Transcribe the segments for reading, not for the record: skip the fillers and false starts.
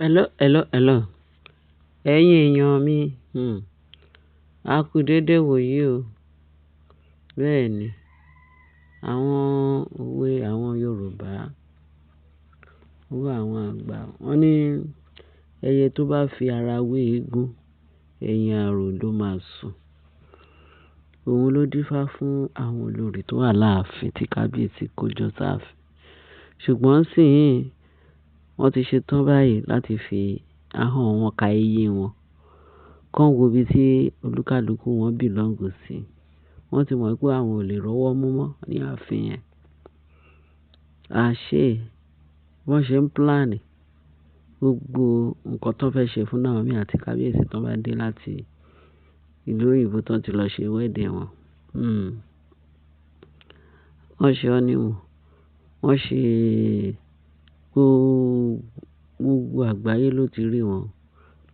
Hello, hello, hello. Ẹ̀yin èèyàn mi, a kú dédé wòyí o. Bẹ́ẹ̀ ni, àwọn òwe àwọn Yorùbá, òwe àwọn àgbà, wọ́n ní ẹyẹ tó bá fi ara wé eégún, ẹ̀yìn àrò ló máa sùn. Òun ló dífá fún àwọn olórí tó wà láàfin tí kábíyèsí kó jọ sáàfin. Ṣùgbọ́n síyìn, wọ́n ti ṣe tán báyìí láti fi ahọ́n wọn ka eyín wọn. Kàn wo ibi tí olúkálùkù wọn belong sí. Wọ́n ti mọ̀ pé àwọn ò lè rọ́wọ́ mú mọ́ ní ààfin yẹn. Àṣé wọ́n ṣe ń plan gbogbo nǹkan tó fẹ́ ṣe fún Naomi àti kábíyèsí tó bá dé láti ìlú òyìnbó tó ti lọ ṣe wedding wọn. Wọ́n ṣe honeymoon, wọ́n ṣe gbogbo àgbáyé ló ti rí wọn,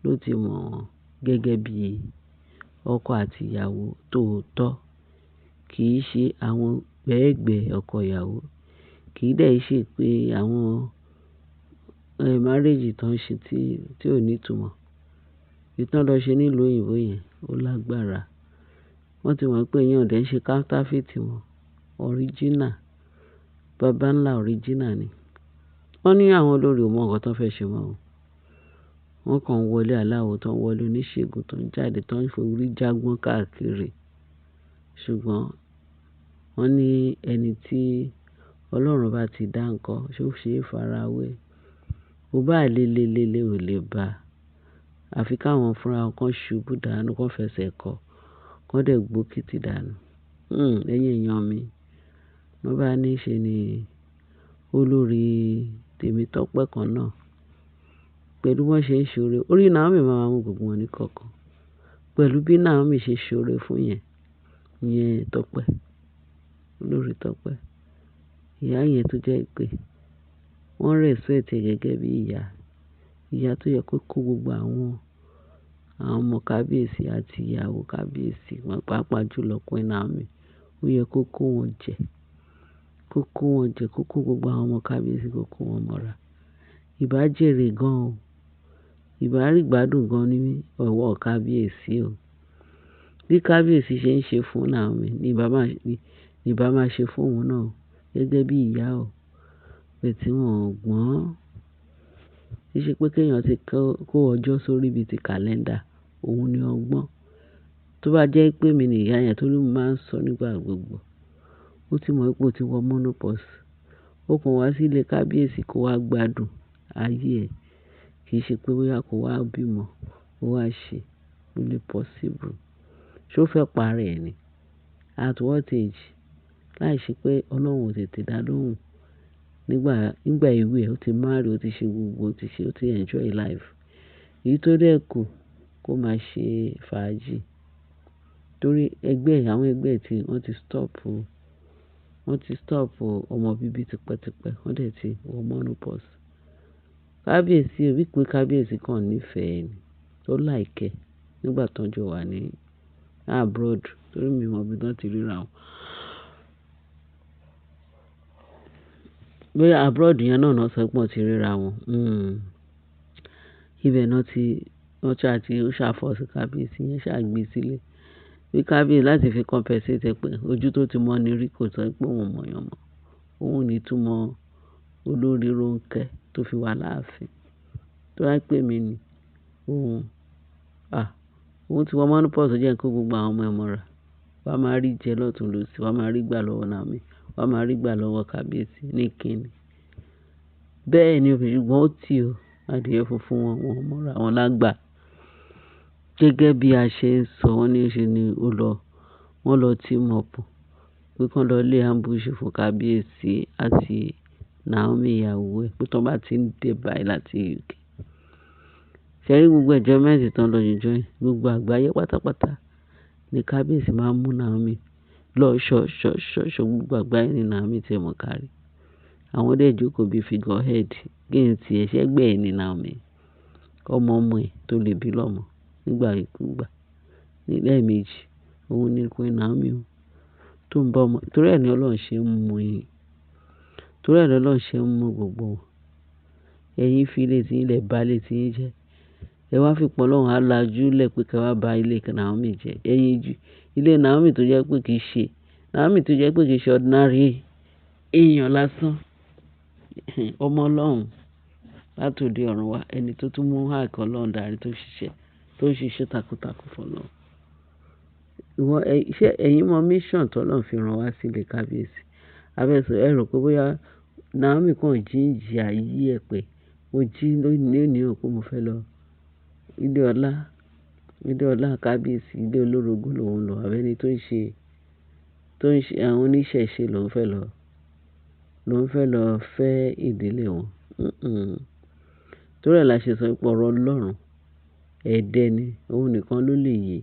ló ti mọ̀ wọ́n gẹ́gẹ́ bí ọkọ àti ìyàwó tóótọ́. Kì í ṣe àwọn gbẹ́gbẹ́ ọkọ ìyàwó, kì í dẹ̀ ṣe pé àwọn marriage tó ń ṣe tí ò ní ìtumọ̀. Èyí tí wọ́n lọ ṣe nílùú òyìnbó yẹn ó lágbára. Wọ́n ti mọ̀ pé ìyẹn ò dẹ̀ ń ṣe counterfeit wọn, original, bàbá ńlá original ni. Wọ́n ní àwọn olórí ò mọ nǹkan tó fẹ́ ṣe mọ́ o. Wọ́n kàn ń wọlé aláwo tó ń wọlé oníṣègùn tó ń jáde tó ń forí jágbọ́n káàkiri. Ṣùgbọ́n wọ́n ní ẹni tí Ọlọ́run bá ti dá ǹkan, ṣé ó ṣe é farawé? Ó bá lé lé lé lé ò lè bá. Àfi káwọn fúnra wọn kan ṣubú dànù, kan fẹsẹ̀ kọ, kan dẹ̀ gbókìtì dànù. Ẹ̀yin èèyàn mi, wọ́n bá ní ṣe ni olórí Tèmítọ́pẹ́ kan náà pẹ̀lú bí wọ́n ṣe ń ṣoore. Orí Naomi máa mú gbogbo wọn ní kọ̀ọ̀kan. Pẹ̀lú bí Naomi ṣe ṣoore fún yẹn, ìyẹn Tọ́pẹ́, olórí Tọ́pẹ́. Ìyá yẹn tó jẹ́ pé wọ́n respect ẹ gẹ́gẹ́ bí ìyá. Ìyá tó yẹ kó kó gbogbo àwọn ọmọ kábíyèsí àti ìyàwó kábíyèsí, pàápàá jùlọ Queen Naomi. Ó yẹ kó kó wọn jẹ, kó kó wọn jẹ, kó kó gbogbo àwọn ọmọ kábíyèsí kó kó wọn mọ́ra. Ìbá jèrè gan o. Ìbá rí gbádùn gan ní ọwọ́ kábíyèsí o. Bí kábíyèsí ṣe ń ṣe fún Naomi ní ìbá máa ṣe fún òun náà gẹ́gẹ́ bí ìyá o. Pé tí wọ́n ò gbọ́n. Kì í ṣe pé kí èèyàn ti kó ọjọ́ sórí bí ti kàlẹ́ńdà, òun ni ọgbọ́n. Tó bá jẹ́ pé èmi ni ìyá yẹn torí mo máa ń sọ nígbà gbogbo. Ó ti mọ̀ pé ó ti wọ menopause. Ó kàn wá sí ilé kábíyèsí kó wá gbádùn ayé ẹ̀. Kì í ṣe pé bóyá kó wá bímọ, kó wá ṣe. Ó lè possible. Ṣé ó fẹ́ parẹ́ ẹ̀ ni? At what age? Láìṣe pé Ọlọ́run ò tètè dá lóhùn. Nígbà èwe ẹ̀, ó ti marry, ó ti ṣe gbogbo, ó ti ṣe, ó ti enjoy life. Èyí tó dẹ̀ kù kó máa ṣe fàájì. Torí ẹgbẹ́, àwọn ẹgbẹ́ tí wọ́n ti stop, wọ́n ti stop ọmọ bíbí tipẹ́tipẹ́, wọ́n dẹ̀ ti wọ menopause. Kábíyèsí, bí pé kábíyèsí kan nífẹ̀ẹ́ ni, tó like ẹ nígbà tó ń jọ wà ní abroad. Torí mi mọ̀ bí wọ́n ti ríra wọn. Bóyá abroad yẹn náà sọ pé wọ́n ti ríra wọn. Ibẹ̀ náà tí wọ́n ṣá ti ó ṣá force kábíyèsí yẹn ṣá gbé sílé. Bí kábíyèsí láti fi compensate ẹ pé ojú tó ti mọ́ ni rí kò sọ pé òun mọ̀ yàn mọ́. Òun ní túmọ̀ olórí Rónkẹ́ tó fi wà láàfin. Tó bá pè mí ni òun, òun ti wọ menopause jẹ́ kó gbogbo àwọn ọmọ ẹ mọ́ra. Wà á máa rí jẹ lọ́tùn lọ́sì, wà á máa rí gbà lọ́wọ́ Naomi, wà á máa rí gbà lọ́wọ́ kábíyèsí ní kíni. Bẹ́ẹ̀ ni òfin ṣùgbọ́n ó ti o. Adìẹ funfun wọn, wọ́n mọ́ra wọn lágbà. Gẹ́gẹ́ bí a ṣe ń sọ wọ́n ní ṣe ni ó lọ, wọ́n lọ team up pé kí wọ́n lọ lé ambush fún kábíyèsí àti Naomi ìyàwó ẹ̀ pé tí wọ́n bá ti ń dé báyìí láti UK. Ṣé rí gbogbo enjoyment tí wọ́n lọ enjoy, gbogbo àgbáyé pátápátá ní kábíyèsí máa ń mú Naomi lọ ṣọ ṣọ ṣọ ṣọ gbogbo àgbáyé ní Naomi tí ẹ mọ̀ kárí. Àwọn dẹ̀ jókòó bí figurehead kí n tí ẹ ṣẹ́gbẹ́ ẹ ní Naomi. Ọmọ ọmọ ẹ̀ tó lè bí lọ́mọ nígbà ìkúgbà. Ní lẹ́ẹ̀mejì, òun ni Queen Naomi o. Tó ń bá ọmọ, torí ẹ ni Ọlọ́run ṣe ń mú yín. Torí ẹ ni Ọlọ́run ṣe ń mú gbogbo wọn. Ẹ̀yin fi ilé tí yín lẹ̀ ba ilé tí yín jẹ́. Ẹ wá fi pọ̀ Ọlọ́run á lajú lẹ̀ pé kí ẹ wá ba ilé Naomi jẹ́. Ẹ̀yin ju ilé Naomi tó jẹ́ pé kì í ṣe, Naomi tó jẹ́ pé kì í ṣe ordinary èèyàn lásán. Ọmọ Ọlọ́run láti òde ọ̀run wá, ẹni tó tún mú àkọ́ Ọlọ́run dárí tó ń ṣiṣẹ́ takuntakun fún Ọlọ́run. Ìwọ, ẹ, ṣé ẹ̀yin mọ mission tó Ọlọ́run fi rán wá sí ilé kábíyèsí? A fẹ́ sọ, ẹ rò pé bóyá Naomi kàn jí ń jí ayé ẹ pé mo jí lónìí o pé mo fẹ́ lọ ilé ọlá, ilé ọlá kábíyèsí, ilé olórogún lòun lọ, àbí ẹni tó ń ṣe àwọn oníṣẹ̀ṣe lòun fẹ́ lọ fẹ́ ìdílé wọn. Torí ẹ la ṣe sọ pé ọ̀rọ̀ Ọlọ́run ẹ̀dẹ̀ ni, òun nìkan ló lè yé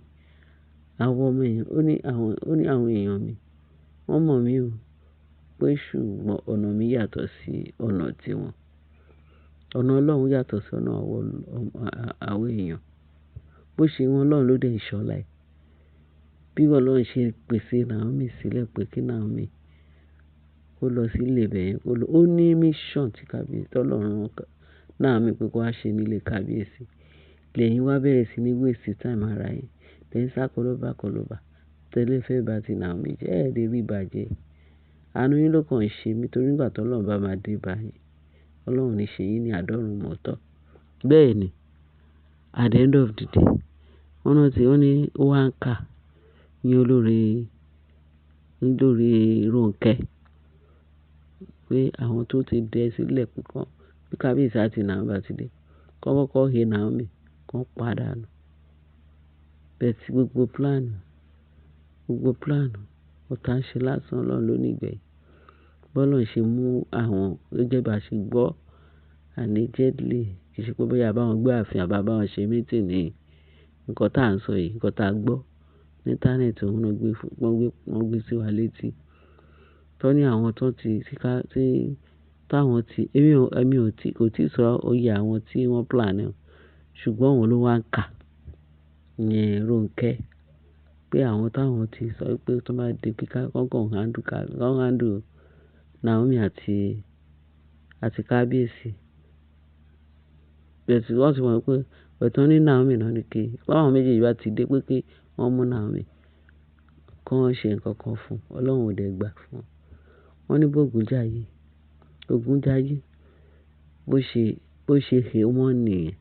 àwọn ọmọ èèyàn. Ó ní àwọn èèyàn mi, wọ́n mọ̀ mí o pé ṣùgbọ́n ọ̀nà mi yàtọ̀ sí ọ̀nà tiwọn. Ọ̀nà Ọlọ́run yàtọ̀ sí ọ̀nà àwọn èèyàn. Bó ṣe wọn Ọlọ́run ló dé ìṣọ́lá ẹ̀. Bí Ọlọ́run ṣe pèsè Naomi sílẹ̀ pé kí Naomi kó lọ sí ilé ibẹ̀ yẹn, kó lọ. Ó ní mission tí kábíyèsí, tí Ọlọ́run rán Naomi pé kó wá ṣe nílé kábíyèsí. Lẹ́yìn wá bẹ̀rẹ̀ sí ní waste time ara yín. Lẹ́yìn sá kólóbá kólóbá. Tẹ́lẹ̀ fẹ́ bá ti Naomi jẹ́, ẹ lè rí ìbàjẹ́. Àánú yín ló kàn ń ṣe mí torí nígbà tí Ọlọ́run bá máa dé bá yín, Ọlọ́run ní ṣe yín ní àádọ́rùn mọ́tọ́. Bẹ́ẹ̀ ni, at the end of the day, wọ́n rántí, wọ́n ní ó wá ń kà ní olórí Rónkẹ́ pé àwọn tó ti dẹ sílẹ̀ pé kán, bí kábíyèsí àti Naomi bá ti dé, kán kọ́kọ́ he Naomi, kán padà nù. Bẹ́ẹ̀ tí gbogbo plan ọ̀tá ń ṣe lásán Ọlọ́run ló ní ìgbẹ̀yìn. Bí Ọlọ́run ṣe mú àwọn gẹ́gẹ́ bí a ṣe gbọ́ allegedly, kì í ṣe pé bóyá a bá wọn gbé ààfin àbí a bá wọn ṣe meeting ní nǹkan tí à ń sọ yìí, nǹkan tí a gbọ́ ní íńtánẹ́ẹ̀tì òun náà gbé fún, wọ́n gbé sí wa létí. Tọ́ ní àwọn tó ti, tí ká, tí, táwọn ti, èmi ò tí, kò tíì sọ oyè àwọn tí wọ́n plan ẹ̀, ṣùgbọ́n òun ló wá ń kà ìyẹn Rónkẹ́ pé àwọn táwọn ti sọ pé tó bá di pé ká, kán kàn handle ká, kán handle Naomi àti kábíyèsí. Bẹ́ẹ̀ tí wọ́n ti mọ̀ pé, bẹ́ẹ̀ tí wọ́n ní Naomi náà ni kí, pé àwọn méjèèjì bá ti dé pé kí wọ́n mú Naomi, kí wọ́n ṣe nǹkan kan fún un. Ọlọ́run ò dẹ̀ gbà fún wọn. Wọ́n ní bó Ògúnjáyé, Ògúnjáyé bó ṣe he wọ́n nìyẹn.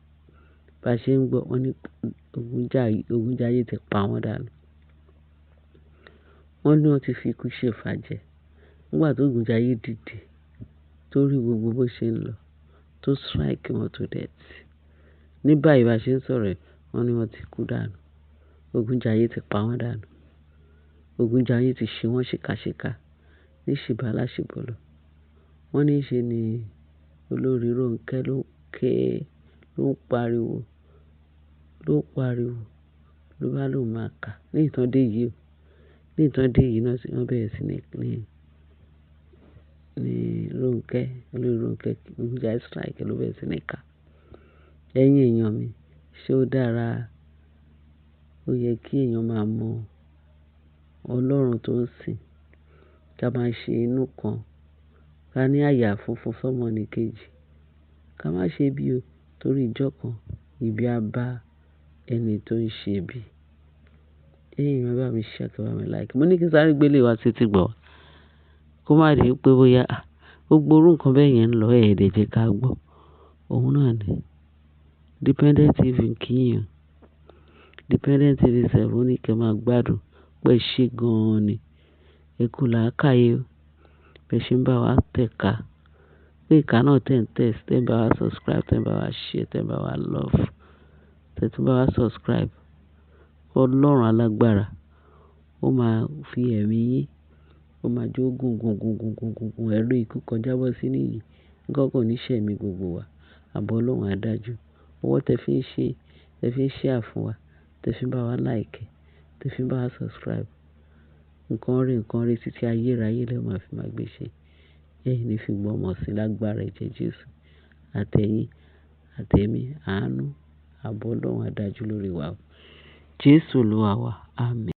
Bá ṣe ń gbọ́, wọ́n ní Ògúnjáyé ti pa wọ́n dànù. Wọ́n ní wọ́n ti fi ikú ṣe fàjẹ́. Nígbà tó Ògúnjáyé dìde, tó rí gbogbo bó ṣe ń lọ, tó strike wọn to death. Ní báyìí bá ṣe ń sọ̀rọ̀ ẹ̀, wọ́n ní wọ́n ti kú dànù. Ògúnjáyé ti pa wọ́n dànù. Ògúnjáyé ti ṣe wọ́n ṣìkàṣìkà ní ṣìbá láṣìbọ̀lọ̀. Wọ́n ní ṣe ni olórí Rónkẹ́ ló ké, ló ń pariwo, ló pariwo, ló bá lóun máa kà. Ní ìtàn dé yìí o. Ní ìtàn dé yìí náà sì wọ́n bẹ̀rẹ̀ sí ní Rónkẹ́, olórí Rónkẹ́, Ògúnjáyé strike ló bẹ̀rẹ̀ sí ní kà. Ẹ̀yin èèyàn mi, ṣé ó dára? Ó yẹ kí èèyàn máa mọ Ọlọ́run tó ń sìn, ká máa ṣe inú kan, ká ní àyà funfun fọ́mọnìkejì, ká má ṣe bí o torí ìjọ kan, ibi á bá ẹni tó ń ṣe bí. Ẹ̀yin èèyàn bá mi share, kí ẹ bá mi like. Mo ní kí sáré gbé lé wa títí gbọ́. Kó má di pé bóyá, gbogbo orú nǹkan bẹ́ẹ̀ yẹn ń lọ, ẹ̀ dẹ̀ jẹ́ ká gbọ́. Òun náà ni Dependent TV ń kí yín. Dependent TV 7 ní kí ẹ máa gbádùn pé ṣé gan-an ni. Ẹ kú làákàyè o. Bí ẹ ṣe ń bá wa tẹ̀ka. Pé ìka náà tẹ̀ ń tẹ̀, tẹ̀ ń bá wa subscribe, tẹ̀ ń bá wa share, tẹ̀ ń bá wa love, tẹ̀ tún bá wa subscribe. Ọlọ́run alágbára, ó máa fi ẹ̀mí yín, ó máa jó gùn gùn gùn gùn gùn gùn gùn ẹ̀rọ ikú kọjá bọ́ sínú ìyè. Nǹkan kan ò ní ṣe ẹ̀mí gbogbo wa. Àbọ̀ Ọlọ́run á dájú. Ọwọ́ tẹ fi ń ṣe, tẹ fi ń share fún wa, tẹ fi ń bá wa like, tẹ fi ń bá wa subscribe. Nǹkan rí títí ayérayé lẹ máa fi máa gbé ṣe. Ẹ̀yin ní fi gbọ́ ọmọ sí lágbára ẹ̀jẹ̀ Jésù. Àtẹ̀yìn, àtẹ̀mí, àánú, àbọ̀ Ọlọ́run á dájú lórí wa o. Jésù Olúwa wa. Àmín.